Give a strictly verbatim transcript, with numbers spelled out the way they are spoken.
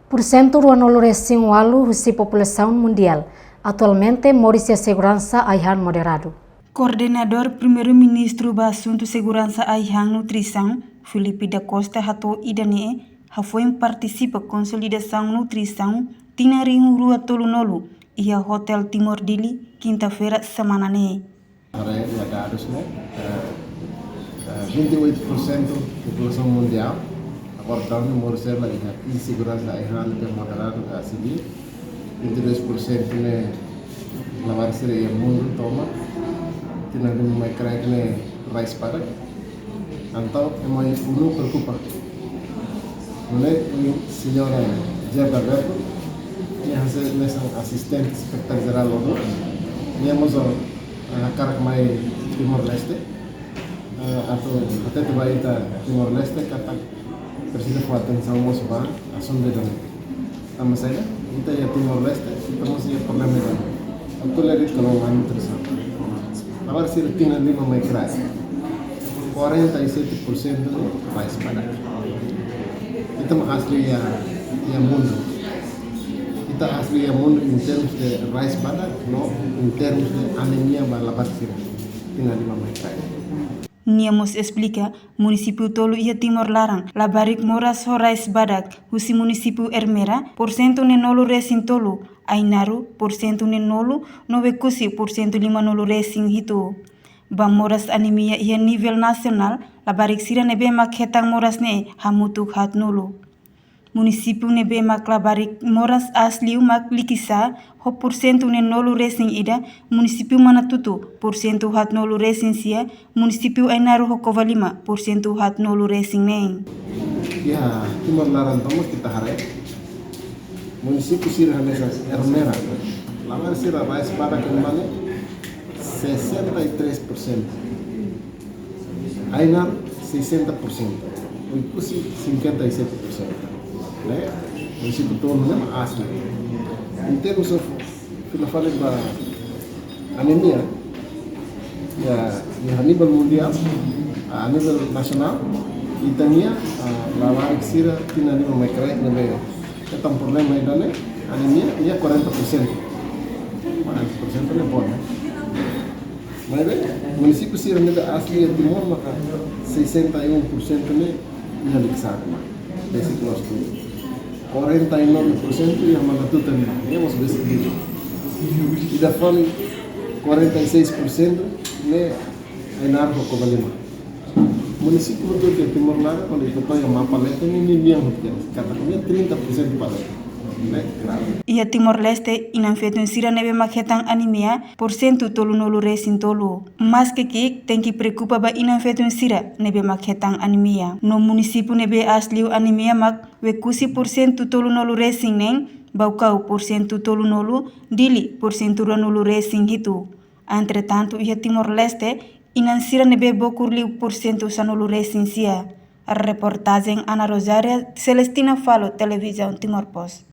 Pursentu ruanulu-resin-ualu husi populasaun mundiál atualmente moris iha seguransa ai-han moderadu. Koordenadór Primeiru-Ministru ba Asuntu Seguransa Ai-han Nutrisaun, Filipe da Costa, hato'o ida-ne'e hafoin partisipa konsolidasaun nutrisaun tinan rihun rua tolunulu iha Hotel Timor Dili, kinta-feira semana ne'e. Haree iha dadus ne'e, eh, eh, vinte e oito por cento populasaun mundiál agora daudaun moris hela iha inseguransa ai-han moderadu ka severe. Vinte e dois por cento ne'e labarik sira iha mundu tomak tinan lima mai kraik ne'e rais badak. Entaun ema unu preokupa. Nune'e, señora Gerda Berto, nia hanesan asistente sekretáriu jerál ONU, nia mós, eh, hakarak mai Timor-Leste, eh, atu hatete ba ita Timor-Leste katak presiza fó atensaun mós ba asuntu ida-ne'e. Tanba saida? Ita iha Timor-Leste, ita mós iha problema ida-ne'e. Atu lee de'it kona-ba nutrisaun. Labarik sira tinan lima mai kraik, quarenta e sete por cento ne'e rais badak. Ita mak aas liu iha, iha mundu. Ita aas liu iha mundu em termos de rais badak, no em termos de anemia ba labarik sira tinan lima mai kraik. Nia mós esplika, munisípiu tolu iha Timor laran labarik moras ho rais badak, husi munisípiu Ermera, pursentu neenulu-resin-tolu, Ainaro, pursentu neenulu, no Oekusi, pursentu limanulu-resin-hitu. Ba moras anemia iha nivel nasionál, labarik sira ne'ebé mak hetan moras ne'e hamutuk haatnulu. Munisípiu ne'ebé mak labarik moras aas liu mak Likisá, ho pursentu neenulu-resin-ida, munisípiu Manatuto, pursentu haatnulu-resin-sia, munisípiu Ainaro ho Covalima, pursentu haatnulu-resin-neen. Iha Timor laran tomak ita haree, munisípiu sira hanesan Ermera, labarik sira rais badak iha ne'ebá ne'e sessenta e três por cento. Ainaro, sessenta por cento. Oekusi, cinquenta e sete por cento. Ne'e, munisípiu tolu ne'e mak aas liu. Em termos of, fila fali ba anemia, iha, iha nivel mundiál, a nivel nasionál, ita-nia, ah, labarik sira tinan lima mai kraik ne'ebé hetan problema ida-ne'e, anemia, iha quarenta por cento. Quarenta por cento ne'e boot, ne'e? Maibé, munisípiu sira ne'ebé aas liu iha Timor maka sessenta e um por cento ne'e iha Likisá, besik loos liu. Quarenta e nove por cento iha Manatuto ne'e, ne'e mós besik liu. Ida fali, quarenta e seis por cento ne'e Ainaro ho Covalima. Munisípiu hotu iha Timor laran, kuandu ita to'o iha mapa leten ne'e, nia nian hotu kedas, katak nia trinta por cento ba leten. Ne'e grave. Iha Timor-Leste, inan-feton sira ne'ebé mak hetan anemia, pursentu tolunulu-resin-tolu. Maske ki'ik, tenke preokupa ba inan-feton sira ne'ebé mak hetan anemia. No munisípiu ne'ebé aas liu anemia mak Oekusi, pursentu tolunulu-resin-neen, Baucau, pursentu tolunulu, Dili, pursentu ruanulu-resin-hitu. Entretantu, iha Timor-Leste, inan sira ne'ebé bokur liu pursentu sanulu-resin-sia. Reportajen Ana Rosária, Celestina Falo, Televizaun Timor Post.